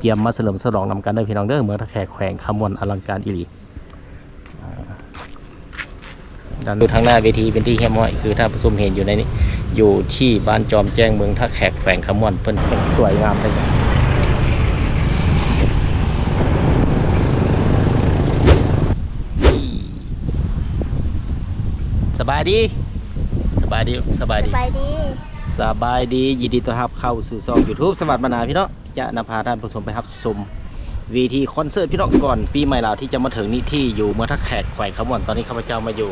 ກຽມມາສະເຫຼີມສະຫຼອງນຳກັນເດີພີ່ນ້ອງເດີ ເມືອງທ່າແຂກ ແຂວງຄຳມ່ວນ ອະລັງການອີ່ຫຼີ. ອາ ດ້ານຢູ່ທາງໜ້າເວທີເປັນທີ່ຮຽບຮ້ອຍ ຄືທ່ານຜູ້ຊົມເຫັນຢູ່ໃນນີ້ ຢູ່ທີ່ບ້ານຈອມແຈ້ງ ເມືອງທ່າແຂກ ແຂວງຄຳມ່ວນ ເພິ່ນ ເພິ່ນສວຍງາມເລີຍ. ສະບາຍດີ ສະບາຍດີ ສະບາຍດີ ສະບາຍດີ ສະບາຍດີ ຍິນດີຕ້ອນຮັບເຂົ້າສູ່ຊ່ອງ YouTube ສະຫວັດບັນນາ ພີ່ນ້ອງ. ຈະນຳພາທ່ານຜູ້ຊົມໄປຮັບຊົມເວທີຄອນເສີດ ພີ່ນ້ອງ ກ່ອນປີໃໝ່ລາວທີ່ຈະມາເຖິງນີ້ ທີ່ຢູ່ເມືອງທ່າແຂກ ແຂວງຄຳມ່ວນ. ຕອນນີ້ຂ້າພະເຈົ້າມາຢູ່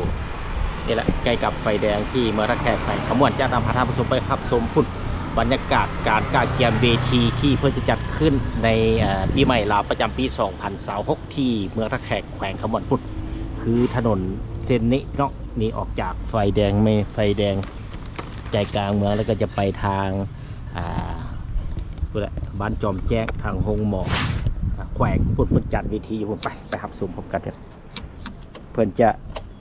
ນີ້ແຫຼະ ໃກ້ກັບໄຟແດງທີ່ເມືອງທ່າແຂກ ແຂວງຄຳມ່ວນ. ຈະນຳພາທ່ານຜູ້ຊົມໄປຮັບຊົມພຸ້ນ ບັນຍາກາດການກະກຽມເວທີທີ່ເພິ່ນຈະຈັດຂຶ້ນໃນ ເອີ ປີໃໝ່ລາວປະຈຳປີສອງພັນຊາວຫົກ ທີ່ເມືອງທ່າແຂກ ແຂວງຄຳມ່ວນພຸ້ນ. ຄືຖະໜົນເສັ້ນນີ້ເນາະ ນີ້ອອກຈາກໄຟແດງ ແມ່ນໄຟແດງໃຈກາງເມືອງ ແລ້ວກໍຈະໄປທາງ ອ່າ ພຸ້ນແຫຼະ ບ້ານຈອມແຈ້ງ ທາງໂຮງໝໍ ອ່າ ແຂວງພຸ້ນ ເພິ່ນຈັດເວທີຢູ່ພຸ້ນ. ໄປ ໄປຮັບຊົມພ້ອມກັນເດີ. ເພິ່ນຈະ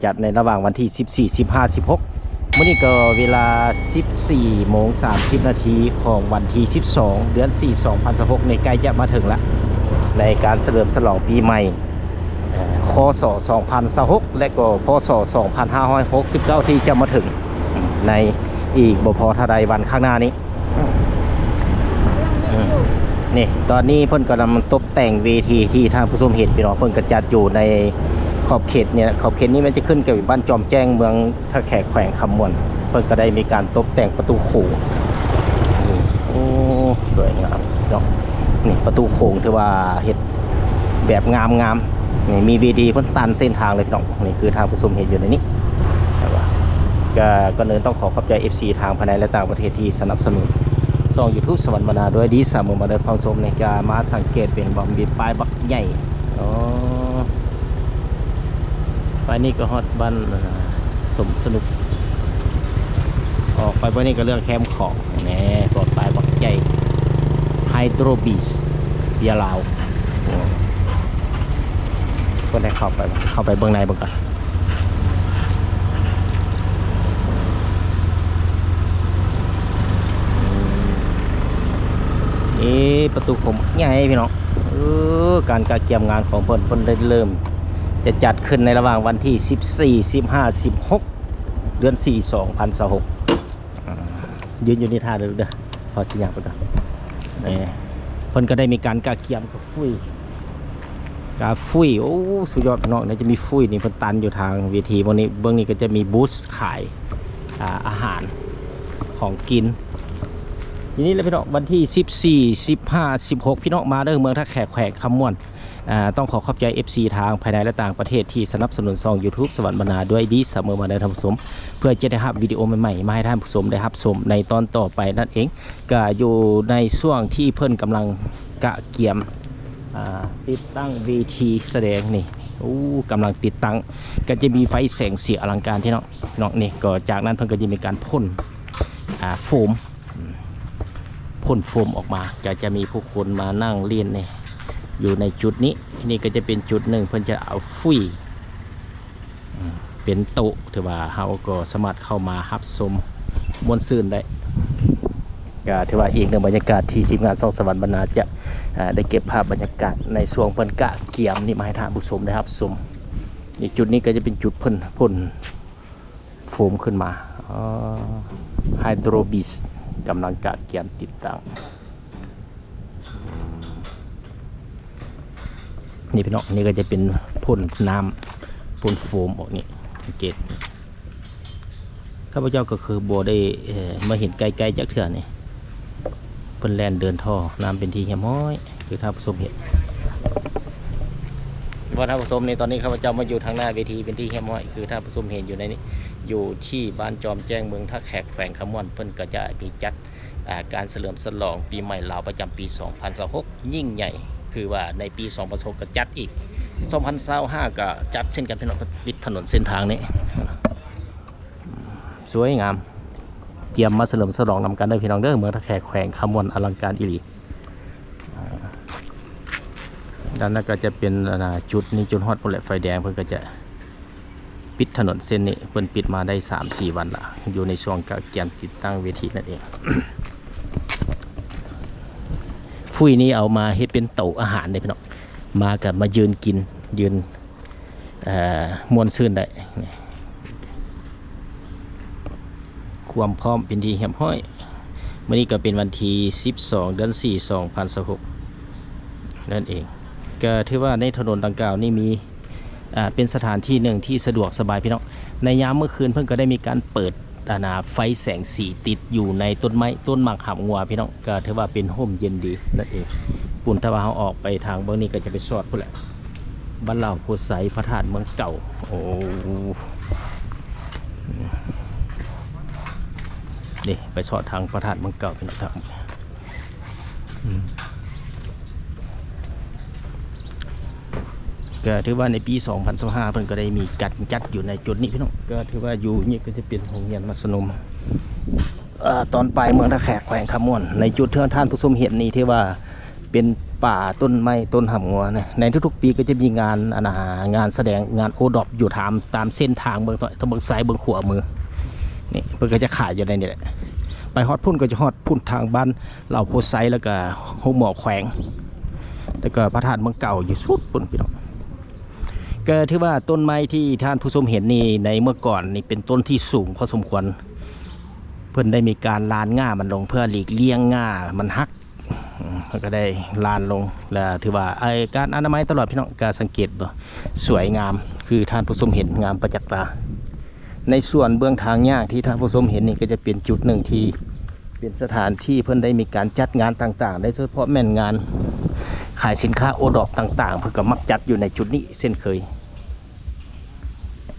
ຈັດໃນລະຫວ່າງວັນທີສິບສີ່ ສິບຫ້າ ສິບຫົກ ມື້ນີ້ກໍເວລາສິບສີ່ໂມງສາມສິບນາທີຂອງວັນທີສິບສອງ ເດືອນສີ່ ສອງພັນຊາວຫົກ ນີ້ໃກ້ຈະມາເຖິງລະ ໃນການສະເຫຼີມສະຫຼອງປີໃໝ່ ເອີ ຄ.ສ. ສອງພັນຊາວຫົກ ແລະກໍ ພ.ສ. ສອງພັນຫ້າຮ້ອຍຫົກສິບເກົ້າ ທີ່ຈະມາເຖິງໃນອີກບໍ່ພໍເທົ່າໃດວັນຂ້າງໜ້ານີ້. ອືມ ນີ້ ຕອນນີ້ເພິ່ນກຳລັງຕົບແຕ່ງເວທີທີ່ທ່ານຜູ້ຊົມເຫັນ ພີ່ນ້ອງ ເພິ່ນກໍຈັດຢູ່ໃນຂອບເຂດນີ້ແຫຼະ. ຂອບເຂດນີ້ມັນຈະຂຶ້ນກັບບ້ານຈອມແຈ້ງ ເມືອງທ່າແຂກ ແຂວງຄຳມ່ວນ. ເພິ່ນກໍໄດ້ມີການຕົບແຕ່ງປະຕູໂຂງ ໂອ້ ສວຍງາມເນາະ. ນີ້ປະຕູໂຂງຖືວ່າເຮັດແບບງາມໆ ນີ້ມີເວທີເພິ່ນຕັນເສັ້ນທາງເລີຍ ພີ່ນ້ອງ. ນີ້ຄືທ່ານຜູ້ຊົມເຫັນຢູ່ໃນນີ້ ແຕ່ວ່າ ກໍ ກ່ອນອື່ນຕ້ອງຂໍຂອບໃຈ ເອັຟຊີ ທາງພາຍໃນ ແລະ ຕ່າງປະເທດທີ່ສະໜັບສະໜູນຊ່ອງ YouTube ສະຫວັດບັນນາ ດ້ວຍດີສະເໝີມາເດີ ທ່ານຜູ້ຊົມ. ນີ້ກໍມາສັງເກດເຫັນບໍ່ ມີປ້າຍບັກໃຫຍ່ ອໍ ໄປນີ້ກໍຮອດບ້ານ ເອີ ສົມສະໜຸກ ອອກໄປບ່ອນນີ້ກໍເລື່ອງແຄມຂອງແນ່ ປອດປາຍບັກໃຫຍ່ Hydro Beach ເບຍລາວ. ໂອ້ ເພິ່ນໃຫ້ເຂົ້າໄປ ເຂົ້າໄປເບິ່ງໃນເບິ່ງກ່ອນ. ເອີ ປະຕູໂຂງໃຫຍ່ພີ່ນ້ອງ ເອີ ການກະກຽມງານຂອງເພິ່ນ ເພິ່ນໄດ້ເລີ່ມຈະຈັດຂຶ້ນໃນລະຫວ່າງວັນທີສິບສີ່ ສິບຫ້າ ສິບຫົກ ເດືອນສີ່ ສອງພັນຊາວຫົກ. ອ່າ ຢືນຢູ່ນີ້ຖ້າເດີລູກເດີ ພໍຊິຍ່າງໄປກ່ອນ. ນີ້ ເພິ່ນກໍໄດ້ມີການກະກຽມ ກະຟຸ້ຍ ກະຟຸ້ຍ ໂອ້ ສຸດຍອດພີ່ນ້ອງ. ນີ້ຈະມີຟຸ້ຍນີ້ ເພິ່ນຕັນຢູ່ທາງເວທີ. ເບິ່ງນີ້ ເບິ່ງນີ້ກໍຈະມີບູດຂາຍ ອ່າ ອາຫານ ຂອງກິນ. ຢູ່ນີ້ແຫຼະພີ່ນ້ອງ ວັນທີສິບສີ່ ສິບຫ້າ ສິບຫົກ ພີ່ນ້ອງມາເດີ ເມືອງທ່າແຂກ ແຂວງຄຳມ່ວນ. ອ່າ ຕ້ອງຂໍຂອບໃຈ ເອັຟຊີ ທາງພາຍໃນ ແລະ ຕ່າງປະເທດທີ່ສະໜັບສະໜູນຊ່ອງ YouTube ສະຫວັດບັນນາ ດ້ວຍດີສະເໝີມາເດີ ທ່ານຜູ້ຊົມ ເພື່ອຈະໄດ້ຮັບວິດີໂອໃໝ່ໆ ມາໃຫ້ທ່ານຜູ້ຊົມໄດ້ຮັບຊົມໃນຕອນຕໍ່ໄປນັ້ນເອງ. ກະຢູ່ໃນຊ່ວງທີ່ເພິ່ນກຳລັງກະກຽມ ອ່າ ຕິດຕັ້ງເວທີສະແດງນີ້ ໂອ້ ກຳລັງຕິດຕັ້ງ ກະຈະມີໄຟແສງສີອະລັງການທີ່ເນາະ ເນາະ. ນີ້ກໍຈາກນັ້ນເພິ່ນກໍຈະມີການພົ່ນ ອ່າ ໂຟມ ອືມ ພົ່ນໂຟມອອກມາ ກໍຈະມີຜູ້ຄົນມານັ່ງຫຼິ້ນນີ້ ຢູ່ໃນຈຸດນີ້. ນີ້ກໍຈະເປັນຈຸດໜຶ່ງ ເພິ່ນຈະເອົາຟຸ້ຍ ອືມ ເປັນໂຕະ ຖືວ່າເຮົາກໍສາມາດເຂົ້າມາຮັບຊົມມ່ວນຊື່ນໄດ້. ກໍຖືວ່າອີກໜຶ່ງບັນຍາກາດທີ່ທີມງານຊ່ອງສະຫວັດບັນນາຈະ ເອີ ໄດ້ເກັບພາບບັນຍາກາດໃນຊ່ວງເພິ່ນກະກຽມນີ້ມາໃຫ້ທ່ານຜູ້ຊົມໄດ້ຮັບຊົມ. ນີ້ ຈຸດນີ້ກໍຈະເປັນຈຸດເພິ່ນ ເພິ່ນ ໂຟມຂຶ້ນມາ ອໍ Hydro Beach ກຳລັງກະກຽມຕິດຕັ້ງ. ນີ້ພີ່ນ້ອງ ນີ້ກໍຈະເປັນພົ່ນນ້ຳ ພົ່ນໂຟມອອກນີ້ ສັງເກດ. ຂ້າພະເຈົ້າກໍຄືບໍ່ໄດ້ ເອີ ມາເຫັນໃກ້ໆຈັກເທື່ອນີ້ ເພິ່ນແລ່ນເດີນທໍ່ນ້ຳເປັນທີ່ຮຽບຮ້ອຍ ຄືທ່ານຜູ້ຊົມເຫັນ. ວ່າທ່ານຜູ້ຊົມນີ້ ຕອນນີ້ຂ້າພະເຈົ້າມາຢູ່ທາງໜ້າເວທີເປັນທີ່ຮຽບຮ້ອຍ ຄືທ່ານຜູ້ຊົມເຫັນຢູ່ໃນນີ້ ຢູ່ທີ່ບ້ານຈອມແຈ້ງ ເມືອງທ່າແຂກ ແຂວງຄຳມ່ວນ. ເພິ່ນກໍຈະມີຈັດ ອ່າ ການສະເຫຼີມສະຫຼອງປີໃໝ່ລາວປະຈຳປີສອງພັນຊາວຫົກ ຍິ່ງໃຫຍ່ ຄືວ່າໃນປີສອງພັນຊາວຫົກກໍຈັດອີກ ສອງພັນຊາວຫ້າກໍຈັດເຊັ່ນກັນ ພີ່ນ້ອງ. ປິດຖະໜົນເສັ້ນທາງນີ້ ສວຍງາມ ກຽມມາສະເຫຼີມສະຫຼອງນຳກັນເດີພີ່ນ້ອງເດີ ເມືອງທ່າແຂກ ແຂວງຄຳມ່ວນ ອະລັງການອີ່ຫຼີ. ອ່າ ດ້ານນັ້ນກໍຈະເປັນ ອັນນ່າ ຈຸດນີ້ ຈົນຮອດພຸ້ນແຫຼະ ໄຟແດງ ເພິ່ນກໍຈະປິດຖະໜົນເສັ້ນນີ້ ເພິ່ນປິດມາໄດ້ສາມສີ່ວັນລະ ຢູ່ໃນຊ່ວງກະກຽມຕິດຕັ້ງເວທີນັ້ນເອງ. ຟ ປຸ້ຍນີ້ເອົາມາເຮັດເປັນໂຕະອາຫານເດ້ພີ່ນ້ອງ ມາກໍມາຢືນກິນ ຢືນ ເອີ່ ມ່ວນຊື່ນໄດ້. ຄວາມພ້ອມເປັນທີ່ຮຽບຮ້ອຍ. ມື້ນີ້ກໍເປັນວັນທີສິບສອງ ເດືອນສີ່ ສອງພັນຊາວຫົກນັ້ນເອງ. ກໍຖືວ່າໃນຖະໜົນດັ່ງກ່າວນີ້ມີ ອ່າ ເປັນສະຖານທີ່ໜຶ່ງທີ່ສະດວກສະບາຍພີ່ນ້ອງ. ໃນຍາມມື້ຄືນເພິ່ນກໍໄດ້ມີການເປີດ ອັນນ່າ ໄຟແສງສີຕິດຢູ່ໃນຕົ້ນໄມ້ ຕົ້ນໝາກຫາມງົວພີ່ນ້ອງ, ກໍຖືວ່າເປັນຮົ່ມເຢັນດີນັ້ນເອງ. ປຸ້ນ ຖ້າວ່າເຮົາອອກໄປທາງເບື້ອງນີ້ກໍຈະໄປຊອດພຸ້ນແຫຼະ ບ້ານລາວໂພໄຊ ພະທາດເມືອງເກົ່າ. ໂອ້ ນີ້ໄປຊອດທາງພະທາດເມືອງເກົ່າພີ່ນ້ອງ. ອືມ ກໍຖືວ່າໃນປີສອງພັນຊາວຫ້າເພິ່ນກໍໄດ້ມີການຈັດຢູ່ໃນຈຸດນີ້ພີ່ນ້ອງ. ກໍຖືວ່າຢູ່ນີ້ກໍຈະເປັນໂຮງຮຽນມັດສະນົມ ເອີ່ ຕອນປາຍເມືອງທ່າແຂກ ແຂວງຄຳມ່ວນ. ໃນຈຸດທີ່ທ່ານຜູ້ຊົມເຫັນນີ້ຖືວ່າເປັນປ່າຕົ້ນໄມ້ຕົ້ນຫາມງົວນະ. ໃນທຸກໆປີກໍຈະມີງານ ອັນນ່າ ງານສະແດງ ງານໂອດອບຢູ່ຕາມ ຕາມເສັ້ນທາງເບິ່ງ ເບິ່ງຊ້າຍເບິ່ງຂວາມືນີ້ ເພິ່ນກໍຈະຂາຍຢູ່ໃນນີ້ແຫຼະ. ໄປຮອດພຸ້ນກໍຈະຮອດພຸ້ນທາງບ້ານ ລາວໂພໄຊ ແລ້ວກະໂຮງໝໍແຂວງ ແລ້ວກະພະທາດເມືອງເກົ່າຢູ່ສຸດພຸ້ນພີ່ນ້ອງ. ກໍຖືວ່າຕົ້ນໄມ້ທີ່ທ່ານຜູ້ຊົມເຫັນນີ້ ໃນເມື່ອກ່ອນນີ້ເປັນຕົ້ນທີ່ສູງພໍສົມຄວນ. ເພິ່ນໄດ້ມີການລານງ່າມັນລົງເພື່ອຫຼີກລ່ຽງງ່າມັນຫັກ. ອືມ ເພິ່ນກໍໄດ້ລານລົງ ແລະ ຖືວ່າ ເອີ່ ການອະນາໄມຕະຫຼອດພີ່ນ້ອງ. ກໍສັງເກດບໍ່ ສວຍງາມ ຄືທ່ານຜູ້ຊົມເຫັນ ງາມປະຈັກຕາ. ໃນສ່ວນເບື້ອງທາງຍ່າງທີ່ທ່ານຜູ້ຊົມເຫັນນີ້ ກໍຈະເປັນຈຸດໜຶ່ງທີ່ເປັນສະຖານທີ່ເພິ່ນໄດ້ມີການຈັດງານຕ່າງໆ ໂດຍສະເພາະແມ່ນງານຂາຍສິນຄ້າໂອດອບຕ່າງໆ ເພິ່ນກໍມັກຈັດຢູ່ໃນຈຸດນີ້ເຊັ່ນເຄີຍ.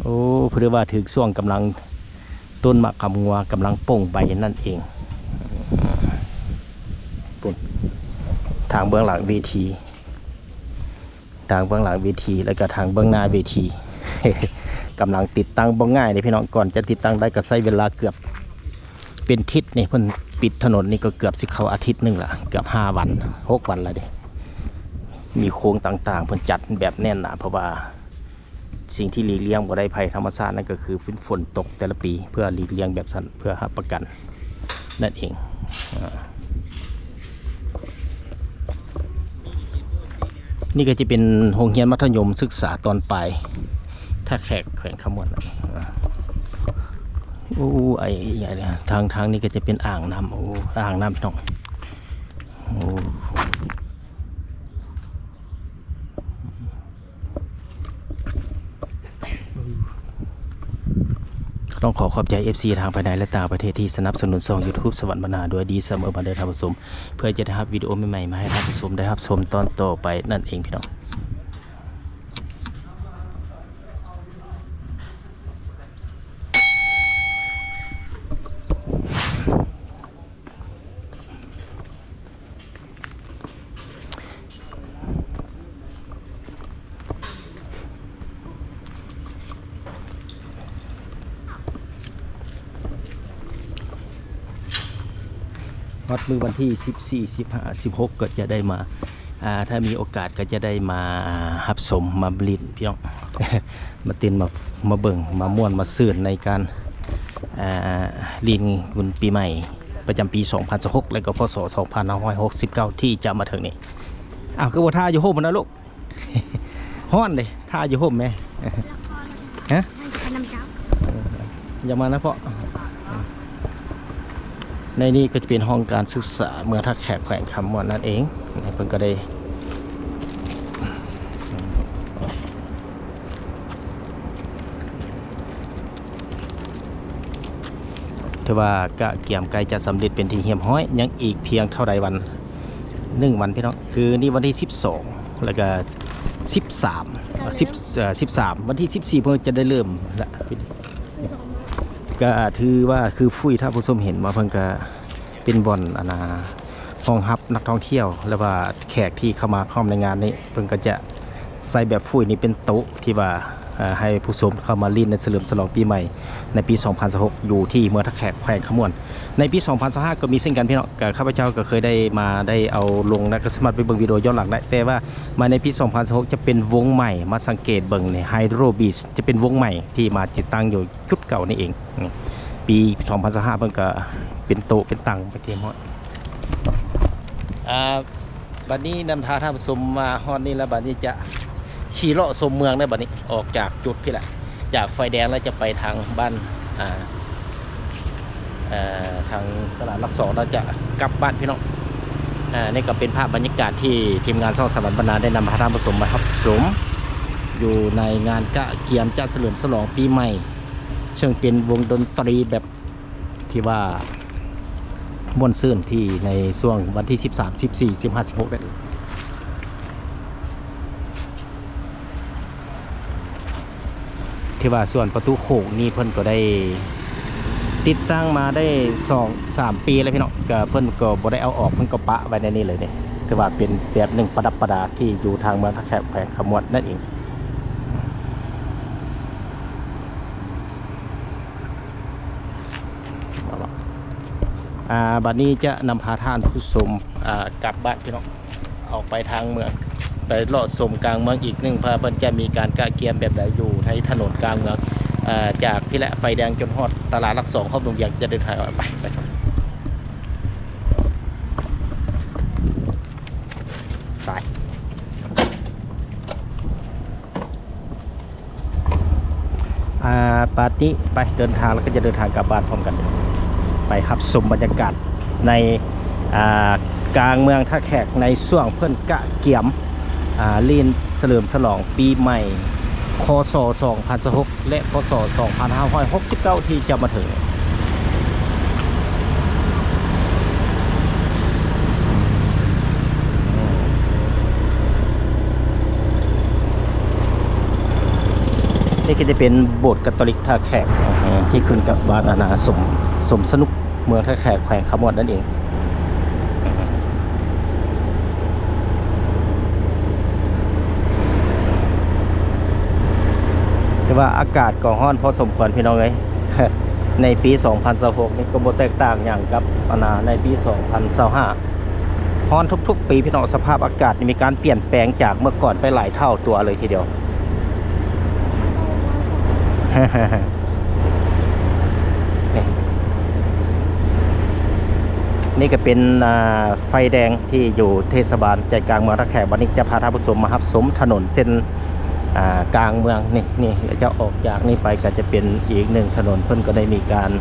ໂອ້ ເພິ່ນວ່າຖືກຊ່ວງກຳລັງ ຕົ້ນໝາກຫາມງົວກຳລັງປົ່ງໃບນັ້ນເອງ. ພຸ້ນ ທາງເບື້ອງຫຼັງເວທີ ທາງເບື້ອງຫຼັງເວທີ ແລ້ວກໍທາງເບື້ອງໜ້າເວທີ ກຳລັງຕິດຕັ້ງ. ບໍ່ງ່າຍເດ້ພີ່ນ້ອງ, ກ່ອນຈະຕິດຕັ້ງໄດ້ກໍໃຊ້ເວລາເກືອບເປັນທິດນີ້. ເພິ່ນປິດຖະໜົນນີ້ກໍເກືອບຊິເຂົ້າອາທິດໜຶ່ງລະ, ເກືອບຫ້າວັນ ຫົກວັນລະເດ້. ມີໂຄງຕ່າງໆ ເພິ່ນຈັດແບບແໜ້ນໜາ ເພາະວ່າສິ່ງທີ່ຫຼີກລ່ຽງບໍ່ໄດ້ໄພທຳມະຊາດນັ້ນກໍຄືຝົນຕົກແຕ່ລະປີ ເພື່ອຫຼີກລ່ຽງແບບຊັ້ນ ເພື່ອຮັບປະກັນ ນັ້ນເອງ. ອາ ນີ້ກໍຈະເປັນໂຮງຮຽນມັດທະຍົມສຶກສາຕອນປາຍ ທ່າແຂກ ແຂວງຄຳມ່ວນ. ອາ ໂອ້ ໄອ້ ທາງ ທາງນີ້ກໍຈະເປັນອ່າງນ້ຳ. ໂອ້ ອ່າງນ້ຳ ພີ່ນ້ອງ. ໂອ້ ຕ້ອງຂໍຂອບໃຈເອັຟຊີທາງພາຍໃນ ແລະ ຕ່າງປະເທດທີ່ສະໜັບສະໜູນຊ່ອງຢູທູບສະຫວັນບັນນາດ້ວຍດີສະເໝີມາເດີທ່ານຜູ້ຊົມ, ເພື່ອຈະໄດ້ຮັບວິດີໂອໃໝ່ໆ ມາໃຫ້ທ່ານຜູ້ຊົມໄດ້ຮັບຊົມຕອນຕໍ່ໄປນັ້ນເອງ ພີ່ນ້ອງ. ຮອດມື້ວັນທີສິບສີ່ ສິບຫ້າ ສິບຫົກ ກໍຈະໄດ້ມາ ອ່າ ຖ້າມີໂອກາດກໍຈະໄດ້ມາ ອ່າ ຮັບຊົມ ມາຫຼິ້ນ ພີ່ນ້ອງ ມາເຕັ້ນ ມາ ມາເບິ່ງ ມາມ່ວນ ມາຊື່ນໃນການ ອ່າ ຫຼິ້ນບຸນປີໃໝ່ ປະຈຳປີສອງພັນຊາວຫົກ ແລະກໍ ພ.ສ. ສອງພັນຫ້າຮ້ອຍຫົກສິບເກົ້າ ທີ່ຈະມາເຖິງນີ້. ອ້າວ ຄືບໍ່ຖ້າຢູ່ຮົ່ມພຸ້ນນະລູກ? ຮ້ອນເດ້ ຖ້າຢູ່ຮົ່ມແມ. ຮະ? ຢາກມານຳເຈົ້າ ໃນນີ້ກໍຈະເປັນຫ້ອງການສຶກສາເມືອງທ່າແຂກ ແຂວງຄຳມ່ວນນັ້ນເອງ. ເພິ່ນກໍໄດ້ ຖືວ່າກະກຽມໃກ້ຈະສຳເລັດເປັນທີ່ຮຽບຮ້ອຍ. ຍັງອີກພຽງເທົ່າໃດວັນ? ໜຶ່ງວັນ ພີ່ນ້ອງ. ຄືນີ້ວັນທີສິບສອງ ແລ້ວກະສິບສາມ ສິບ ເອີ ສິບສາມ ວັນທີສິບສີ່ເພິ່ນຈະໄດ້ເລີ່ມລະ. ກະຖືວ່າຄືຟຸ້ຍ ທ່ານຜູ້ຊົມເຫັນວ່າເພິ່ນກະເປັນບ່ອນ ອັນນ່າ ຮອງຮັບນັກທ່ອງທ່ຽວ ຫຼືວ່າແຂກທີ່ເຂົ້າມາຮ່ວມໃນງານນີ້ ເພິ່ນກໍຈະໃຊ້ແບບຟຸ້ຍນີ້ເປັນໂຕະທີ່ວ່າ ເອີ ໃຫ້ຜູ້ຊົມເຂົ້າມາຫຼິ້ນ ແລະ ສະເຫຼີມສະຫຼອງປີໃໝ່ໃນປີສອງພັນຊາວຫົກ ຢູ່ທີ່ເມືອງທ່າແຂກ ແຂວງຄຳມ່ວນ. ໃນປີສອງພັນຊາວຫ້າກໍມີເຊັ່ນກັນ ພີ່ນ້ອງ. ກໍຂ້າພະເຈົ້າກໍເຄີຍໄດ້ມາ ໄດ້ເອົາລົງ ແລະ ກໍສາມາດໄປເບິ່ງວິດີໂອຍ້ອນຫຼັງໄດ້. ແຕ່ວ່າມາໃນປີສອງພັນຊາວຫົກ ຈະເປັນວົງໃໝ່ ມາສັງເກດເບິ່ງນີ້ Hydro Beach ຈະເປັນວົງໃໝ່ທີ່ມາຕິດຕັ້ງຢູ່ຈຸດເກົ່ານີ້ເອງ. ນີ້ ປີສອງພັນຊາວຫ້າ ເພິ່ນກໍເປັນໂຕະເປັນຕັ່ງໄປຮຽບຮ້ອຍ. ອ່າ ບັດນີ້ນຳພາທ່ານຜູ້ຊົມມາຮອດນີ້ແລ້ວ ບັດນີ້ຈະຂີ່ເລາະຊົມເມືອງໄດ້ ບັດນີ້ອອກຈາກຈຸດພີ້ແຫຼະ ຈາກໄຟແດງແລ້ວຈະໄປທາງບ້ານ ອ່າ ເອີ ທາງຕະຫຼາດຫຼັກສອງ ແລ້ວຈະກັບບ້ານພີ່ນ້ອງ. ອ່າ ນີ້ກໍເປັນພາບບັນຍາກາດທີ່ທີມງານຊ່ອງສະຫວັນບັນນາໄດ້ນຳພາທ່ານຜູ້ຊົມມາຮັບຊົມ ຢູ່ໃນງານກະກຽມຈະສະເຫຼີມສະຫຼອງປີໃໝ່ ເຊິ່ງເປັນວົງດົນຕີແບບ ທີ່ວ່າມ່ວນຊື່ນທີ່ໃນຊ່ວງວັນທີສິບສາມ ສິບສີ່ ສິບຫ້າ ສິບຫົກ ນັ້ນເອງ ທີ່ວ່າສວນປະຕູໂຂງນີ້ເພິ່ນກໍໄດ້ຕິດຕັ້ງມາໄດ້ສອງສາມປີແລ້ວພີ່ນ້ອງ ກໍເພິ່ນກໍບໍ່ໄດ້ເອົາອອກ ເພິ່ນກໍປະໄວ້ໃນນີ້ເລີຍເດ້ ຖືວ່າເປັນແບບໜຶ່ງປະດັບປະດາທີ່ຢູ່ທາງເມືອງທ່າແຂກ ແຂວງຄຳມ່ວນນັ້ນເອງ. ອ່າ ບັດນີ້ຈະນຳພາທ່ານຜູ້ຊົມ ອ່າ ກັບບ້ານພີ່ນ້ອງ ອອກໄປທາງເມືອງ ໄປເລາະຊົມກາງເມືອງອີກໜຶ່ງ ວ່າເພິ່ນຈະມີການກະກຽມແບບໃດຢູ່ໃນຖະໜົນກາງເມືອງ ເອີ ຈາກພີ້ແຫຼະ ໄຟແດງຈົນຮອດຕະຫຼາດຫຼັກສອງ ຄອບດົງວຽງ ຈະເດີນທາງອອກໄປ ໄປ ໄປ. ອ່າ ປາຕິ ໄປເດີນທາງ ແລ້ວກໍຈະເດີນທາງກັບບ້ານພ້ອມກັນ ໄປຮັບຊົມບັນຍາກາດໃນ ອ່າ ກາງເມືອງທ່າແຂກ ໃນຊ່ວງເພິ່ນກະກຽມ ອ່າ ລີ້ນສະເຫຼີມສະຫຼອງປີໃໝ່ ຄ.ສ. ສອງພັນຊາວຫົກ ແລະ ຄ.ສ. ສອງພັນຫ້າຮ້ອຍຫົກສິບເກົ້າ ທີ່ຈະມາເຖິງ. ນີ້ກໍຈະເປັນໂບດກາໂຕລິກທ່າແຂກ ທີ່ຂຶ້ນກັບບ້ານ ອັນນາ ສົມ ສົມສະໜຸກ ເມືອງທ່າແຂກ ແຂວງຄຳມ່ວນນັ້ນເອງ. ແຕ່ວ່າອາກາດກໍຮ້ອນພໍສົມຄວນພີ່ນ້ອງເອີຍ ໃນປີສອງພັນຊາວຫົກນີ້ກໍບໍ່ແຕກຕ່າງຫຍັງກັບ ອັນນາ ໃນປີສອງພັນຊາວຫ້າ ຮ້ອນທຸກໆປີພີ່ນ້ອງ. ສະພາບອາກາດນີ້ມີການປ່ຽນແປງຈາກເມື່ອກ່ອນໄປຫຼາຍເທົ່າຕົວເລີຍທີດຽວ. ນີ້ ນີ້ກໍເປັນ ອ່າ ໄຟແດງທີ່ຢູ່ເທດສະບານໃຈກາງເມືອງທ່າແຂກ. ບັດນີ້ຈະພາທ່ານຜູ້ຊົມມາຮັບຊົມຖະໜົນເສັ້ນ ອ່າ ກາງເມືອງນີ້ ນີ້ຈະອອກຈາກນີ້ໄປກໍຈະເປັນອີກໜຶ່ງຖະໜົນ ເພິ່ນກໍໄດ້ມີການ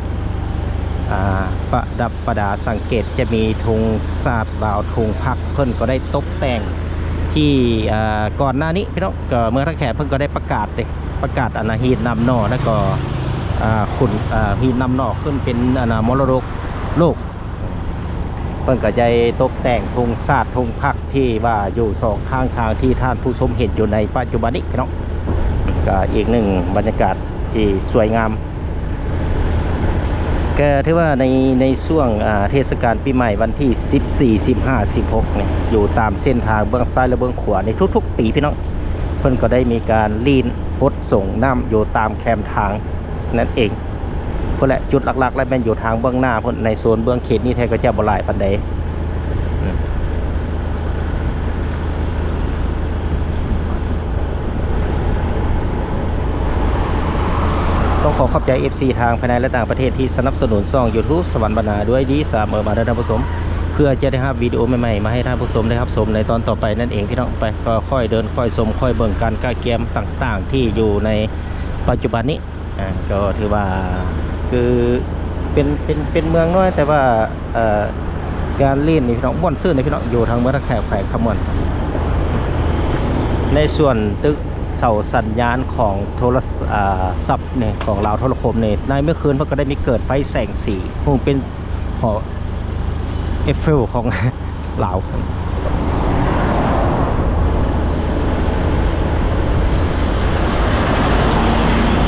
ອ່າ ປະດັບປະດາ ສັງເກດຈະມີທຸງຊາດລາວ ທຸງພັກ ເພິ່ນກໍໄດ້ຕົກແຕ່ງທີ່ ອ່າ ກ່ອນໜ້ານີ້ພີ່ນ້ອງ ກໍເມືອງທ່າແຂກເພິ່ນກໍໄດ້ປະກາດເດ້ ປະກາດ ອັນນາ ຮີດນ້ຳໜໍ່ ແລ້ວກໍ ອ່າ ຂຶ້ນ ອ່າ ຮີດນ້ຳໜໍ່ຂຶ້ນເປັນ ອັນນາ ມໍລະດົກໂລກ. ເພິ່ນກໍໄດ້ຕົກແຕ່ງທຸງຊາດທຸງພັກທີ່ວ່າຢູ່ສອງຂ້າງທາງທີ່ທ່ານຜູ້ຊົມເຫັນຢູ່ໃນປັດຈຸບັນນີ້ພີ່ນ້ອງ ກໍອີກໜຶ່ງບັນຍາກາດທີ່ສວຍງາມ. ກໍຖືວ່າໃນ ໃນຊ່ວງ ອ່າ ເທດສະການປີໃໝ່ວັນທີສິບສີ່ ສິບຫ້າ ສິບຫົກນີ້ ຢູ່ຕາມເສັ້ນທາງເບື້ອງຊ້າຍ ແລະ ເບື້ອງຂວາໃນທຸກໆປີພີ່ນ້ອງ ເພິ່ນກໍໄດ້ມີການລີ້ນຫົດສົ່ງນ້ຳຢູ່ຕາມແຄມທາງ ນັ້ນເອງ. ພຸ້ນແຫຼະ ຈຸດຫຼັກໆ ແລ້ວແມ່ນຢູ່ທາງເບື້ອງໜ້າພຸ້ນ ໃນໂຊນເບື້ອງເຂດນີ້ແທ້ກໍຈະບໍ່ຫຼາຍປານໃດ. ຕ້ອງຂໍຂອບໃຈ ເອັຟຊີ ທາງພາຍໃນ ແລະ ຕ່າງປະເທດທີ່ສະໜັບສະໜູນຊ່ອງຢູທູບ ສະຫວັນບັນນາ ດ້ວຍດີສະເໝີມາເດີທ່ານຜູ້ຊົມ ເພື່ອຈະໄດ້ຮັບວິດີໂອໃໝ່ໆ ມາໃຫ້ທ່ານຜູ້ຊົມໄດ້ຮັບຊົມໃນຕອນຕໍ່ໄປນັ້ນເອງ ພີ່ນ້ອງ. ໄປ ກໍຄ່ອຍເດີນຄ່ອຍຊົມ ຄ່ອຍເບິ່ງການກະກຽມຕ່າງໆ ທີ່ຢູ່ໃນປັດຈຸບັນນີ້. ອ່າ ກໍຖືວ່າຄືເປັນ ເປັນ ເປັນເມືອງນ້ອຍ ແຕ່ວ່າ ເອີ ການຫຼິ້ນນີ້ພີ່ນ້ອງ ມ່ວນຊື່ນເດ້ພີ່ນ້ອງ ຢູ່ທາງເມືອງທ່າແຂກ ແຂວງຄຳມ່ວນ. ໃນສ່ວນຕຶກເສົາສັນຍານຂອງໂທລະ ອ່າ ສັບນີ້ ຂອງລາວໂທລະຄົມນີ້ ໃນມື້ຄືນເພິ່ນກໍໄດ້ມີເກີດໄຟແສງສີ ເປັນຫໍເອັຟເຟີລຂອງ ລາວ.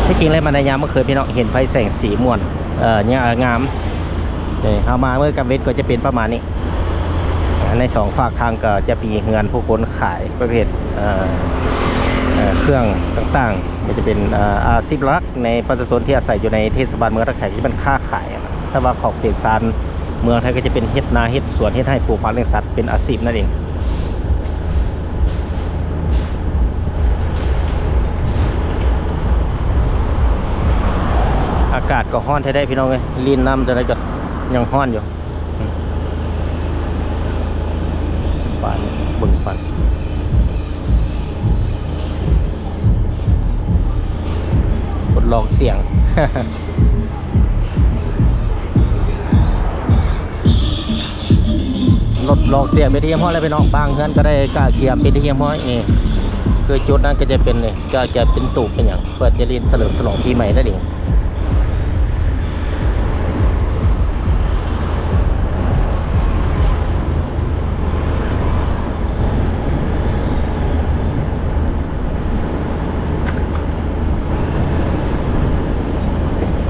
ທີ່ຈິງແລ້ວມາໃນຍາມມື້ຄືນ ພີ່ນ້ອງເຫັນໄຟແສງສີມ່ວນ ເອີ ງາ ງາມ. ເອີ ເຮົາມາມື້ກາງເວັນກໍຈະເປັນປະມານນີ້. ໃນສອງຟາກທາງກໍຈະມີເຮືອນຜູ້ຄົນຂາຍປະເພດ ເອີ ເອີ ເຄື່ອງຕ່າງໆ ກໍຈະເປັນ ເອີ ອາຊີບຫຼັກໃນປະຊາຊົນທີ່ອາໄສຢູ່ໃນເທດສະບານເມືອງທ່າແຂກ ທີ່ເປັນຄ້າຂາຍ. ຖ້າວ່າຂອບເຂດຊານເມືອງໄທກໍຈະເປັນເຮັດນາເຮັດສວນ ເຮັດໄຮ່ປູກຜັກລ້ຽງສັດ ເປັນອາຊີບນັ້ນເອງ. ອາກາດກໍຮ້ອນແທ້ໆ ພີ່ນ້ອງເອີຍ ລີ້ນນ້ຳຈັ່ງໃດກໍຍັງຮ້ອນຢູ່. ບ້ານ ເບິ່ງຄວັນ ທົດລອງສຽງ ລົດລອກສຽງເປັນທີ່ຮຽບຮ້ອຍແລ້ວພີ່ນ້ອງ. ບາງເຮືອນກໍໄດ້ກະກຽມເປັນທີ່ຮຽບຮ້ອຍ. ນີ້ຄືຈຸດນັ້ນກໍຈະເປັນນີ້ ກໍຈະເປັນຕູບເປັນຫຍັງ ເພື່ອຈະຫຼິ້ນສະເຫຼີມສະຫຼອງປີໃໝ່ນັ້ນເອງ.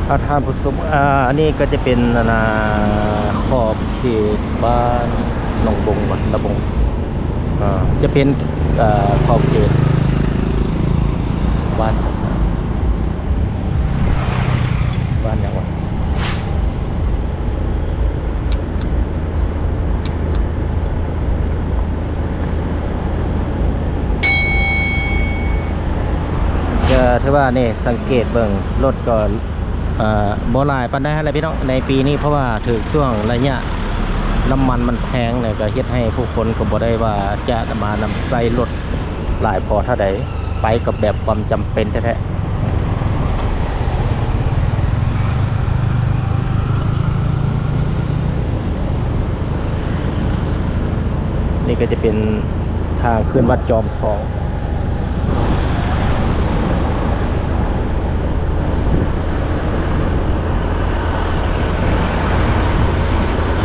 ອ່າ ທ່ານຜູ້ຊົມ ອ່າ ອັນນີ້ກໍຈະເປັນ ອັນນ່າ ຂອບເຂດບ້ານໜອງບົງ ນະບົງ ອ່າ ຈະເປັນ ເອີ ຂອບເຂດບ້ານ ບ້ານຫຍັງວະ? ກໍຖືວ່ານີ້ ສັງເກດເບິ່ງ ລົດກໍ ເອີ ບໍ່ຫຼາຍປານໃດຫັ້ນແຫຼະພີ່ນ້ອງ ໃນປີນີ້ ເພາະວ່າຖືກຊ່ວງໄລຍະນ້ຳມັນມັນແພງ ແລ້ວກໍເຮັດໃຫ້ຜູ້ຄົນກໍບໍ່ໄດ້ວ່າຈະມານຳໃຊ້ລົດຫຼາຍພໍເທົ່າໃດ. ໄປກໍແບບຄວາມຈຳເປັນແທ້ໆ. ນີ້ກໍຈະເປັນທາງຂຶ້ນວັດຈອມທອງ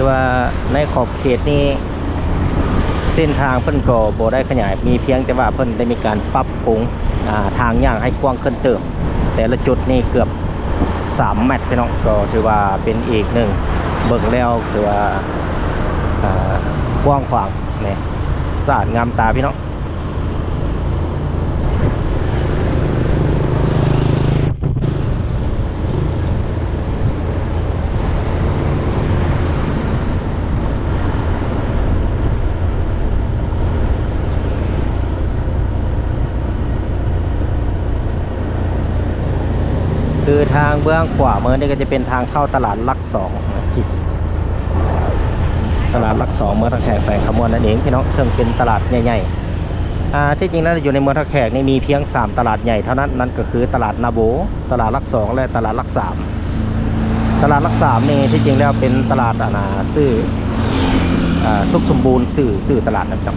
ຄືວ່າໃນຂອບເຂດນີ້ ເສັ້ນທາງເພິ່ນກໍບໍ່ໄດ້ຂະຫຍາຍ ມີພຽງແຕ່ວ່າເພິ່ນໄດ້ມີການປັບປຸງ ອ່າ ທາງຍ່າງໃຫ້ກວ້າງຂຶ້ນເຕີມ. ແຕ່ລະຈຸດນີ້ເກືອບສາມແມັດພີ່ນ້ອງ ກໍຖືວ່າເປັນອີກໜຶ່ງ ເບິ່ງແລ້ວຖືວ່າ ອ່າ ກວ້າງຂວາງ ແມ່ນ ສະອາດງາມຕາພີ່ນ້ອງ. ຄືທາງເບື້ອງຂວາມືນີ້ກໍຈະເປັນທາງເຂົ້າຕະຫຼາດຫຼັກສອງ ຕະຫຼາດຫຼັກສອງ ເມືອງທ່າແຂກ ແຂວງຄຳມ່ວນນັ້ນເອງພີ່ນ້ອງ ເຊິ່ງເປັນຕະຫຼາດໃຫຍ່ໆ. ອ່າ ທີ່ຈິງແລ້ວຢູ່ໃນເມືອງທ່າແຂກນີ້ມີພຽງສາມຕະຫຼາດໃຫຍ່ເທົ່ານັ້ນ ນັ້ນກໍຄືຕະຫຼາດນາໂບ, ຕະຫຼາດຫຼັກສອງ ແລະ ຕະຫຼາດຫຼັກສາມ. ຕະຫຼາດຫຼັກສາມນີ້ທີ່ຈິງແລ້ວເປັນຕະຫຼາດ ອັນນ່າ ຊື່ ອ່າ ສຸກສົມບູນ ຊື່ ຊື່ຕະຫຼາດນະຄັບ.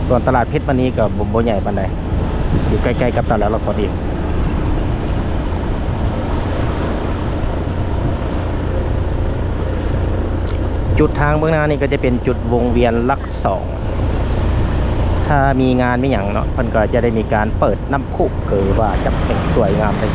ສ່ວນຕະຫຼາດເພັດມະນີກໍບໍ່ ບໍ່ໃຫຍ່ປານໃດ ຢູ່ໃກ້ໆກັບຕະຫຼາດຫຼັກສອງເອງ. ຈຸດທາງເບື້ອງໜ້ານີ້ກໍຈະເປັນຈຸດວົງວຽນຫຼັກສອງ ຖ້າມີງານມີຫຍັງເນາະ ເພິ່ນກໍຈະໄດ້ມີການເປີດນ້ຳພຸ ຄືວ່າຈະເປັນສວຍງາມເລີຍ.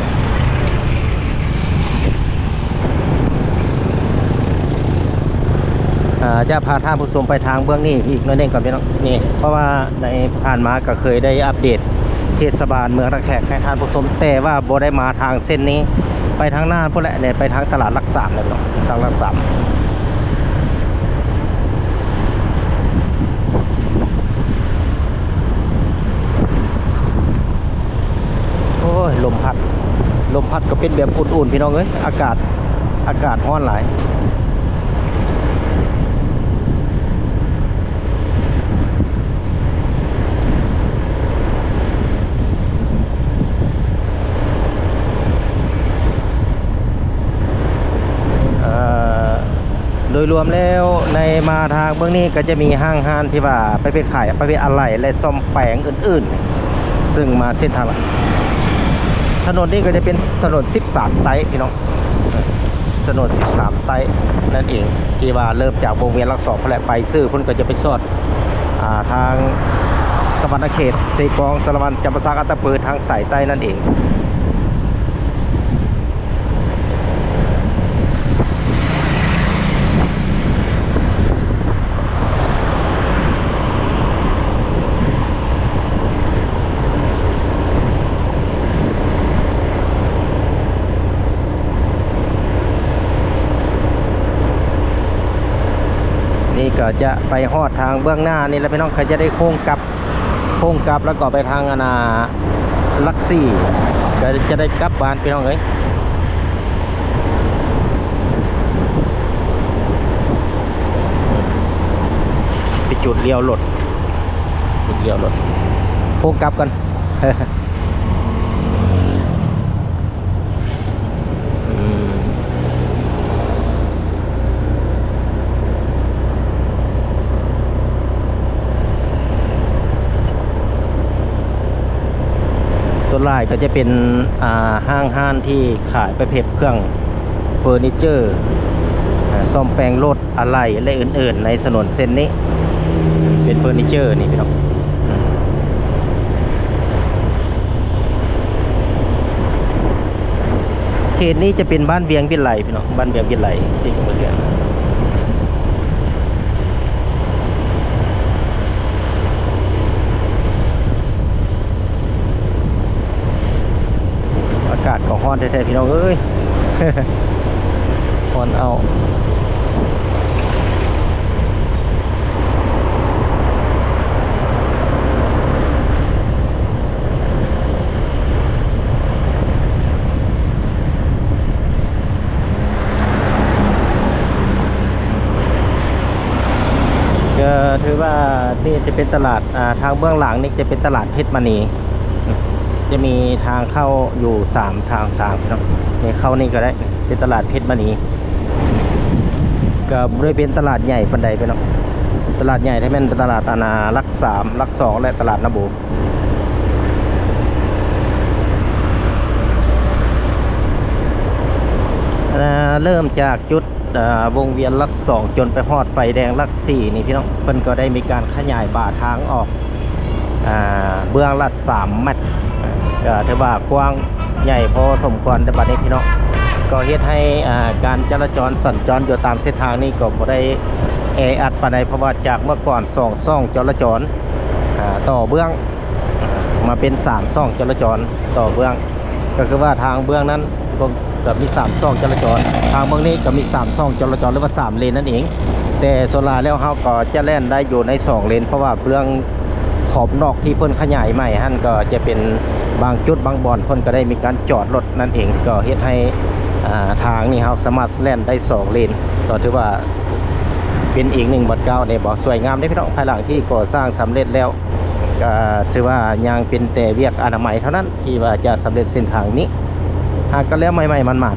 ອ່າ ຈະພາທ່ານຜູ້ຊົມໄປທາງເບື້ອງນີ້ອີກໜ້ອຍໜຶ່ງກ່ອນພີ່ນ້ອງ ນີ້ ເພາະວ່າໃນຜ່ານມາກໍເຄີຍໄດ້ອັບເດດເທດສະບານເມືອງທ່າແຂກໃຫ້ທ່ານຜູ້ຊົມ ແຕ່ວ່າບໍ່ໄດ້ມາທາງເສັ້ນນີ້ ໄປທາງໜ້າພຸ້ນແຫຼະ ແລ່ນໄປທາງຕະຫຼາດຫຼັກສາມແລ້ວພີ່ນ້ອງ ທາງຫຼັກສາມ. ໂອ້ຍ ລົມພັດ ລົມພັດກໍເປັນແບບອຸ່ນໆ ພີ່ນ້ອງເອີຍ ອາກາດ ອາກາດຮ້ອນຫຼາຍ. ເອີ ໂດຍລວມແລ້ວໃນມາທາງເບື້ອງນີ້ກໍຈະມີຫ້າງຮ້ານທີ່ວ່າປະເພດຂາຍປະເພດອາໄຫຼ່ ແລະ ສ້ອມແປງອື່ນໆ ຊຶ່ງມາເສັ້ນທາງ ຖະໜົນນີ້ກໍຈະເປັນຖະໜົນສິບສາມໃຕ້ພີ່ນ້ອງ ຖະໜົນສິບສາມໃຕ້ນັ້ນເອງ ທີ່ວ່າເລີ່ມຈາກວົງວຽນຫຼັກສອງພຸ້ນແຫຼະ ໄປຊື່ພຸ້ນກໍຈະໄປສອດ ອ່າ ທາງສະຫວັນນະເຂດ ເຊກອງ ສາລະວັນ ຈຳປາສັກ ອັດຕະປື ທາງສາຍໃຕ້ນັ້ນເອງ. ນີ້ກໍຈະໄປຮອດທາງເບື້ອງໜ້ານີ້ແຫຼະພີ່ນ້ອງ ກໍຈະໄດ້ໂຄ້ງກັບ ໂຄ້ງກັບແລ້ວກໍໄປທາງອັນນ່າ ຫຼັກສີ່ ກໍຈະໄດ້ກັບບ້ານພີ່ນ້ອງເອີຍ. ໄປຈຸດລ້ຽວລົດ ຈຸດລ້ຽວລົດ ໂຄ້ງກັບກ່ອນ. ອືມ ສ່ວນຫຼາຍກໍຈະເປັນ ອ່າ ຫ້າງຮ້ານທີ່ຂາຍປະເພດເຄື່ອງເຟີນີເຈີ ອ່າ ສ້ອມແປງລົດ ອາໄຫຼ່ ແລະ ອື່ນໆ ໃນຖະໜົນເສັ້ນນີ້ ເປັນເຟີນີເຈີນີ້ພີ່ນ້ອງ. ເຂດນີ້ຈະເປັນບ້ານວຽງວິໄລພີ່ນ້ອງ, ບ້ານວຽງວິໄລ ຕິດກັບເມືອງເຖື່ອນ. ອາກາດກໍຮ້ອນແທ້ໆ ພີ່ນ້ອງເອີຍ ຮ້ອນເອົ້າ. ກໍຖືວ່ານີ້ຈະເປັນຕະຫຼາດ ອ່າ ທາງເບື້ອງຫຼັງນີ້ຈະເປັນຕະຫຼາດເພັດມະນີ ຈະມີທາງເຂົ້າຢູ່ສາມທາງທາງພີ່ນ້ອງ. ນີ້ເຂົ້ານີ້ກໍໄດ້ ເປັນຕະຫຼາດເພັດມະນີ ກໍບໍ່ໄດ້ເປັນຕະຫຼາດໃຫຍ່ປານໃດພີ່ນ້ອງ. ຕະຫຼາດໃຫຍ່ແທ້ແມ່ນຕະຫຼາດ ອັນນ່າ ຫຼັກສາມ ຫຼັກສອງ ແລະ ຕະຫຼາດນາໂບ. ເລີ່ມຈາກຈຸດ ອ່າ ວົງວຽນຫຼັກສອງ ຈົນໄປຮອດໄຟແດງຫຼັກສີ່ນີ້ພີ່ນ້ອງ, ເພິ່ນກໍໄດ້ມີການຂະຫຍາຍບາທາງອອກ ອ່າ ເບື້ອງລະສາມແມັດ ກໍຖືວ່າກວ້າງໃຫຍ່ພໍສົມຄວນໃນບັດນີ້ພີ່ນ້ອງ. ກໍເຮັດໃຫ້ ອ່າ ການຈະລາຈອນສັນຈອນຢູ່ຕາມເສັ້ນທາງນີ້ກໍບໍ່ໄດ້ແອອັດປານໃດ, ເພາະວ່າຈາກເມື່ອກ່ອນສອງຊ່ອງຈະລາຈອນ ອ່າ ຕໍ່ເບື້ອງ ມາເປັນສາມຊ່ອງຈະລາຈອນຕໍ່ເບື້ອງ, ກໍຄືວ່າທາງເບື້ອງນັ້ນກໍ ກໍມີສາມຊ່ອງຈະລາຈອນ, ທາງເບື້ອງນີ້ກໍມີສາມຊ່ອງຈະລາຈອນ ຫຼືວ່າສາມເລນນັ້ນເອງ. ແຕ່ສ່ວນຫຼາຍແລ້ວເຮົາກໍຈະແລ່ນໄດ້ຢູ່ໃນສອງເລນ, ເພາະວ່າເບື້ອງຂອບນອກທີ່ເພິ່ນຂະຫຍາຍໃໝ່ຫັ້ນ ກໍຈະເປັນບາງຈຸດບາງບ່ອນເພິ່ນກໍໄດ້ມີການຈອດລົດນັ້ນເອງ, ກໍເຮັດໃຫ້ ອ່າ ທາງນີ້ເຮົາສາມາດແລ່ນໄດ້ສອງເລນ, ກໍຖືວ່າເປັນອີກໜຶ່ງບາດກ້າວແດ່ບໍ່ ສວຍງາມເດ້ພີ່ນ້ອງ. ພາຍຫຼັງທີ່ກໍ່ສ້າງສຳເລັດແລ້ວ ກໍຖືວ່າຍັງເປັນແຕ່ວຽກອະນາໄມເທົ່ານັ້ນ ທີ່ວ່າຈະສຳເລັດເສັ້ນທາງນີ້. ຫາກກໍແລ້ວໃໝ່ໆ ໝາດ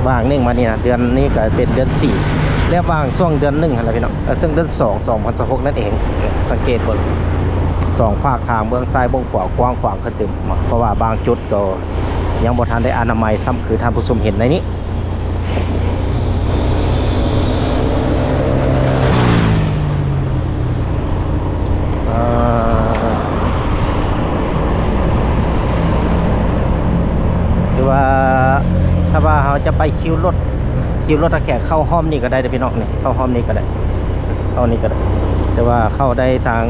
ໆ ຫວ່າງໜຶ່ງມານີ້ນະ, ເດືອນນີ້ກໍເປັນເດືອນສີ່ ແລ້ວຫວ່າງຊ່ວງເດືອນໜຶ່ງຫັ້ນລະພີ່ນ້ອງ, ເອີ ເຊິ່ງເດືອນສອງ ສອງພັນຊາວຫົກນັ້ນເອງ. ສັງເກດເບິ່ງສອງຟາກທາງ ເບື້ອງຊ້າຍເບື້ອງຂວາກວ້າງຂວາງຂຶ້ນຕື່ມ, ເພາະວ່າບາງຈຸດກໍຍັງບໍ່ທັນໄດ້ອະນາໄມຊ້ຳ ຄືທ່ານຜູ້ຊົມເຫັນໃນນີ້. ເອີ ຄືວ່າ ຖ້າວ່າເຮົາຈະໄປຄິວລົດ ຄິວລົດຖ້າແຂກເຂົ້າຮ່ອມນີ້ກໍໄດ້ເດ້ພີ່ນ້ອງ, ນີ້ເຂົ້າຮ່ອມນີ້ກໍໄດ້ ເຂົ້ານີ້ກໍໄດ້, ແຕ່ວ່າເຂົ້າໄດ້ທາງ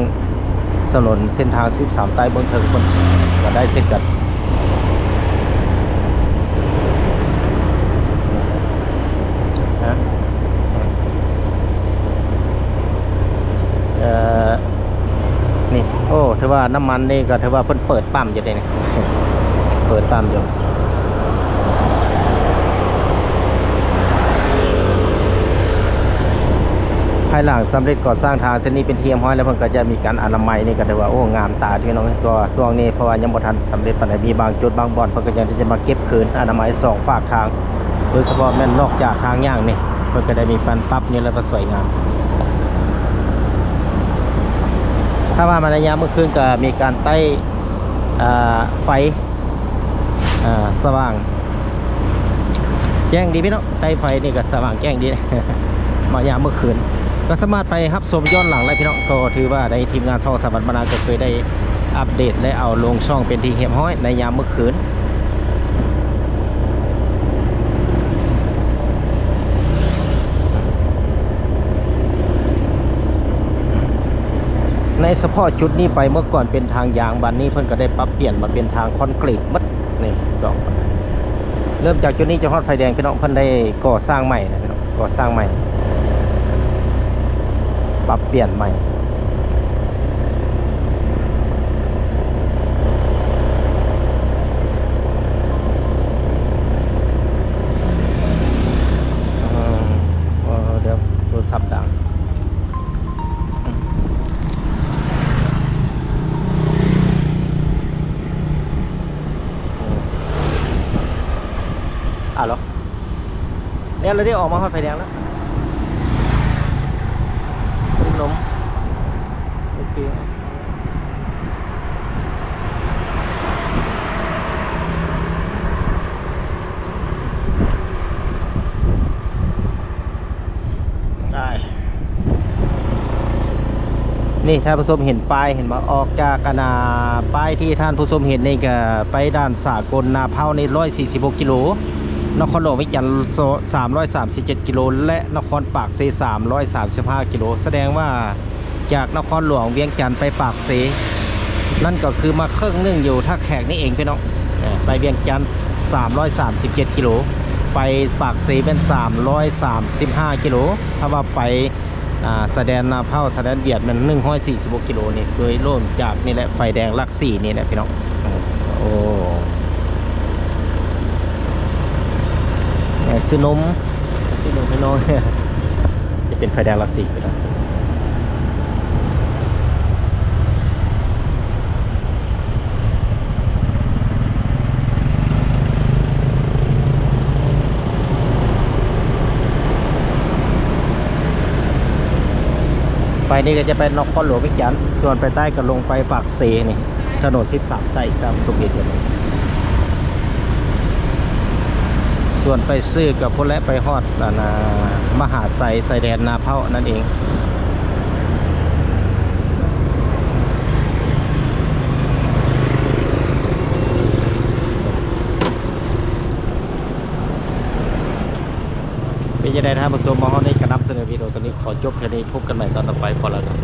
ຖະໜົນເສັ້ນທາງສີ່ສິບສາມໃຕ້ເບື້ອງເທິງພຸ້ນກໍໄດ້ເຊັ່ນກັນ. ຮະ ເອີ ນີ້ ໂອ້ ຖືວ່ານ້ຳມັນນີ້ກໍຖືວ່າເພິ່ນເປີດປ້ຳຢູ່ເດ້ນີ້ ເປີດປ້ຳຢູ່. ພາຍຫຼັງສຳເລັດກໍ່ສ້າງທາງເສັ້ນນີ້ເປັນທີ່ຮຽບຮ້ອຍແລ້ວ ເພິ່ນກໍຈະມີການອະນາໄມ ນີ້ກໍຖືວ່າ ໂອ້ ງາມຕາພີ່ນ້ອງ. ແຕ່ວ່າຊ່ວງນີ້ເພາະວ່າຍັງບໍ່ທັນສຳເລັດປານໃດ, ມີບາງຈຸດບາງບ່ອນເພິ່ນກໍຍັງຈະມາເກັບຄືນອະນາໄມສອງຟາກທາງ, ໂດຍສະເພາະແມ່ນນອກຈາກທາງຍ່າງນີ້ ເພິ່ນກໍໄດ້ມີການປັບນີ້ແລ້ວກໍສວຍງາມ. ຖ້າວ່າມາໃນຍາມມື້ຄືນກໍມີການໄຕ້ ອ່າ ໄຟ ອ່າ ສະຫວ່າງແຈ້ງດີພີ່ນ້ອງ, ໄຕ້ໄຟນີ້ກໍສະຫວ່າງແຈ້ງດີ ມາຍາມມື້ຄືນ ກໍສາມາດໄປຮັບຊົມຍ້ອນຫຼັງໄດ້ພີ່ນ້ອງ. ກໍຖືວ່າໃນທີມງານຊ່ອງສາວັນບານາ ກໍເຄີຍໄດ້ອັບເດດ ແລະ ເອົາລົງຊ່ອງເປັນທີ່ຮຽບຮ້ອຍໃນຍາມມື້ຄືນ. ໃນສະເພາະຈຸດນີ້ໄປ ເມື່ອກ່ອນເປັນທາງຢາງ, ບັດນີ້ເພິ່ນກໍໄດ້ປັບປ່ຽນມາເປັນທາງຄອນກຣີດໝົດ. ນີ້ສອງ ເລີ່ມຈາກຈຸດນີ້ຈະຮອດໄຟແດງພີ່ນ້ອງ, ເພິ່ນໄດ້ກໍ່ສ້າງໃໝ່ນະພີ່ນ້ອງ, ກໍ່ສ້າງໃໝ່ ປັບປ່ຽນໃໝ່. ເອີ ເອີ ດຽວໂທລະສັບດັງ. ອືມ. ແລ້ວເດ້ ອອກມາຮອດໄຟແດງແລ້ວ ເສັ້ນລົມ ໂອເຄ. ໄດ້ ນີ້ທ່ານຜູ້ຊົມເຫັນປ້າຍ ເຫັນບໍ່? ອອກຈາກອັນນ່າ ປ້າຍທີ່ທ່ານຜູ້ຊົມເຫັນນີ້ ກະໄປດ່ານສາກົນນາເພົ້ານີ້ ຮ້ອຍສີ່ສິບຫົກກິໂລ, ນະຄອນຫຼວງວຽງຈັນ ສາມຮ້ອຍສາມສິບເຈັດກິໂລ ແລະ ນະຄອນປາກເຊ ສາມຮ້ອຍສາມສິບຫ້າກິໂລ. ສະແດງວ່າ ຈາກນະຄອນຫຼວງວຽງຈັນໄປປາກເຊ ນັ້ນກໍຄືມາເຄິ່ງໜຶ່ງຢູ່ທ່າແຂກນີ້ເອງພີ່ນ້ອງ. ເອີ ໄປວຽງຈັນສາມຮ້ອຍສາມສິບເຈັດກິໂລ, ໄປປາກເຊແມ່ນສາມຮ້ອຍສາມສິບຫ້າກິໂລ. ຖ້າວ່າໄປ ອ່າ ຊາຍແດນນາເພົ້າ ຊາຍແດນຫວຽດ ແມ່ນໜຶ່ງຮ້ອຍສີ່ສິບຫົກກິໂລນີ້ ໂດຍເລີ່ມຈາກນີ້ແຫຼະ ໄຟແດງຫຼັກສີ່ນີ້ແຫຼະພີ່ນ້ອງ. ໂອ້ ແມ່ນຊື່ນົມ ພີ່ນ້ອງ ພີ່ນ້ອງ ຈະເປັນໄຟແດງຫຼັກສີ່ໄປແລ້ວ. ໄປນີ້ກໍຈະໄປນະຄອນຫຼວງວຽງຈັນ, ສ່ວນໄປໃຕ້ກໍລົງໄປປາກເຊນີ້. ຖະໜົນສິບສາມໃຕ້ຕາມສົມເດັດເຫັນ. ສ່ວນໄປເຊກໍພຸ້ນແຫຼະ ໄປຮອດອັນນ່າ ມະຫາໄຊ ຊາຍແດນນາເພົ້ານັ້ນເອງ. ເປັນຈັ່ງໃດທ່ານຜູ້ຊົມ ມາຮອດນີ້ກໍນຳສະເໜີວິດີໂອຕົວນີ້ ຂໍຈົບເທົ່ານີ້ ພົບກັນໃໝ່ຕອນຕໍ່ໄປ ຂໍລາກ່ອນ.